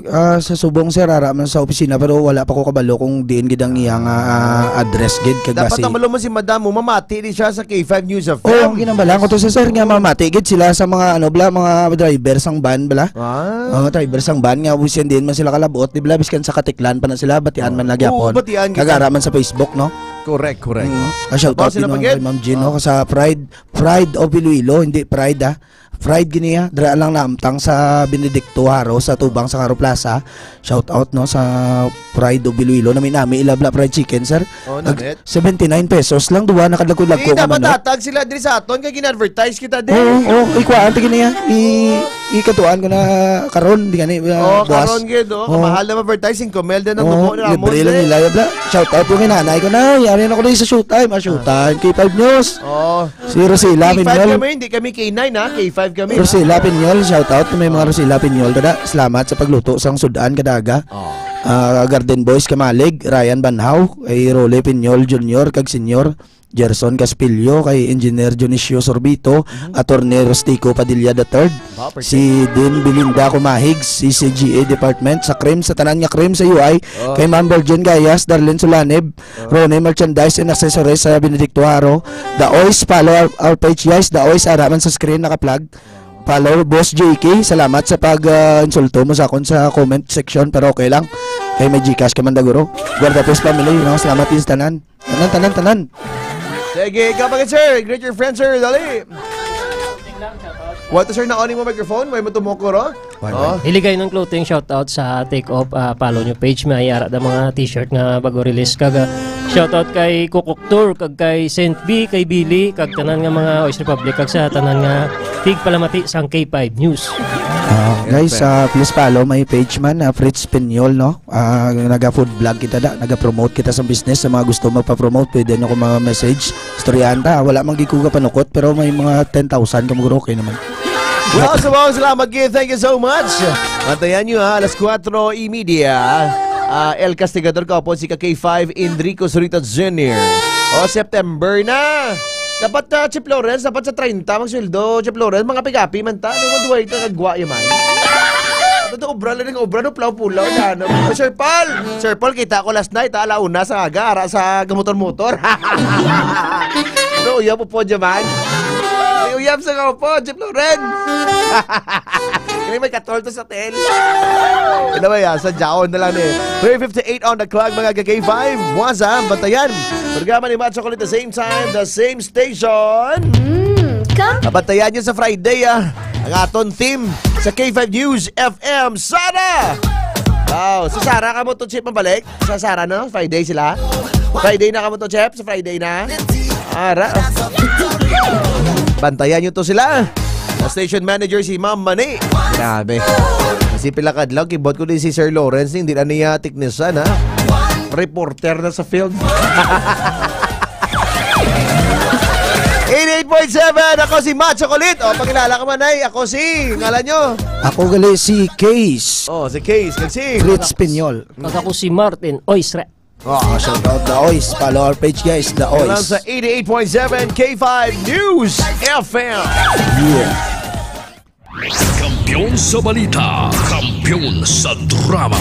Ah, sa subong, sir, ara man sa opisina, pero wala pa ko kabalo kung diin gid ang iyang, ah, address gid, kag Dapat basi ang malo mo si Madam mo, mamati di siya sa K five News F M. Oo, ginambalan ko to sa sir nga mamati gid sila sa mga, ano, bla, mga driver sang van, bla. Ah. Mga driver sang van nga, bisan diin man sila kalabot, di bla, biskan sa Katiklan pa na sila, batian man Oo. Lagi Oo, hapon. Batian kita. Kag ara man sa Facebook, no? Correct, correct. Mm. Ah, shout out Tapos sila din, no, pagid? Kay Ma'am Jean, no, Ah. sa Pride, Pride of Iloilo, hindi Pride, ah. Fried gini, ah. Dira lang naamtang sa Benedicto Haro, sa tubang sa Haro Plaza. Shout out, no, sa Pride of Iloilo. Nami-nami ila bla fried chicken, sir. Oh, Nag-, namit? seventy-nine pesos lang, duwa, nakadlagko-dlagko Di, nga dapat manok. Tatag sila diri sa aton, kay gin-advertise kita din. Oo, oo. Ikuhaan ta gini, ah. I-, ikatuan ko na karon, di gani, ah, Oh, buwas. Karon gid, oh. Oo. Mahal na ma-advertise, singko mil din ang Oo, tubo ni Ramon, libre lang eh. Nila, bla. Shout out ko kay nanay ko, "Nay, ari na ko diri sa Showtime." Ah, Showtime, K five News. Oh. Si Rosila K five Pinyol. Kami, hindi kami K nine, ha? K five kami, ha? Rosila Pinyol, shout out. May mga Rosila Pinyol, kada. Salamat sa pagluto sang sudan kada aga. Oh. Ah, Garden Boys Kamalig, Ryan Banhaw, kay Rolly Pinyol Junior kag Senior, Gerson Caspillo, kay Engineer Dionisio Sorbito, Mhm. Attorney Rustico Padilla the third, Ba, perfect. Si Din Belinda Kumahig, C C G A Department, sa krim, sa tanan nga krim sa U I, Oh. kay Ma'am Virgin Gayas, Darlene Solanib, Ronnie Merchandise and Accessories sa Benedicto Haro. The Oys, follow our, our page, guys. The Oys, ara man sa screen, naka-plug. Follow, Boss J K. Salamat sa pag, ah, insulto mo sa akon sa comment section, pero okay lang. Kay may GCash ka man, daguro. Guarda Pes family, no? Salamat din sa tanan. Tanan, tanan, tanan. Sige, ikaw pa, sir. Greet your friends, sir. Dali. What, sir? Na-on mo microphone? May mo tumoko, ro? Why, Oh. why? Hiligay ng clothing, shout out sa Take Off, ah, follow nyo page, may ara da mga t-shirt nga bago release. Kag, ah, shout out kay Kukuk Tour, kag kay Saint B, kay Billy, kag tanan nga mga Oyster Republic, kag sa tanan nga tigpalamati sang K five News. Ah, guys, Perfect. Ah, please follow my page man, ah, Fritz Piñol, no? Ah, naga-food vlog kita da, naga-promote kita sa business. Sa mga gusto magpa-promote, pwede nyo ko ma-message. Istoryahan ta, wala man gid ko kapanukot, pero may mga ten thousand ka, maguro, okay naman. Well, sa mga salamat, Gid. Thank you so much. Bantayan nyo, ha, alas kuwatro y media. Ah, El Castigador, kaupod si ka K five, Enrico Zurita Junior. O, September na. Dapat, ah, Chief Lawrence, dapat sa treinta magsweldo, Chief Lawrence, mga pigapi man ta. Ano mo duway ka kagwa yaman? Ano to, obra lang ng obra, no? Pulaw-pulaw na, ano? O, Sir Paul! Sir Paul, kita ko last night, ha, ala una sa aga, ara sa gamotor-motor. Ano, uyab po po, yaman? May uyab sa nga po, Chief Lawrence. Kaya may katol to sa tel. Ano ba yan? Sa jaon na lang eh. Three fifty-eight on the clock, mga ka K five. What's up? Bantayan. Programa ni Macho Kulit, the same time, the same station. Mm, come. Bantayan nyo sa Friday, ah. Ang aton theme sa K five News F M, Sara! Wow, si Sara ka mo to, Chip, mabalik? Sa Sara, no? Friday sila? Friday na ka mo to, Chip? Sa Friday na? Ara. Bantayan nyo to sila. Ang station manager si Ma'am Mani. Grabe. Kasi pila kadlaw, kibot ko din si Sir Lawrence, hindi na niya tiknisan, ha? Reporter na sa field. Eighty-eight point seven, ako si Macho Kulit. O, pakilala ka man, ay. Ako si, ngalan nyo? Ako gali si Case. Oh, si Case. Kag si Fritz Piñol. Kag ako si Martin Oisre. Oh, shout out The Ois. Follow our page, guys, The Lang Ois. Sa eighty-eight point seven K five News F M. Yeah. Kampiyon sa balita, kampiyon sa drama,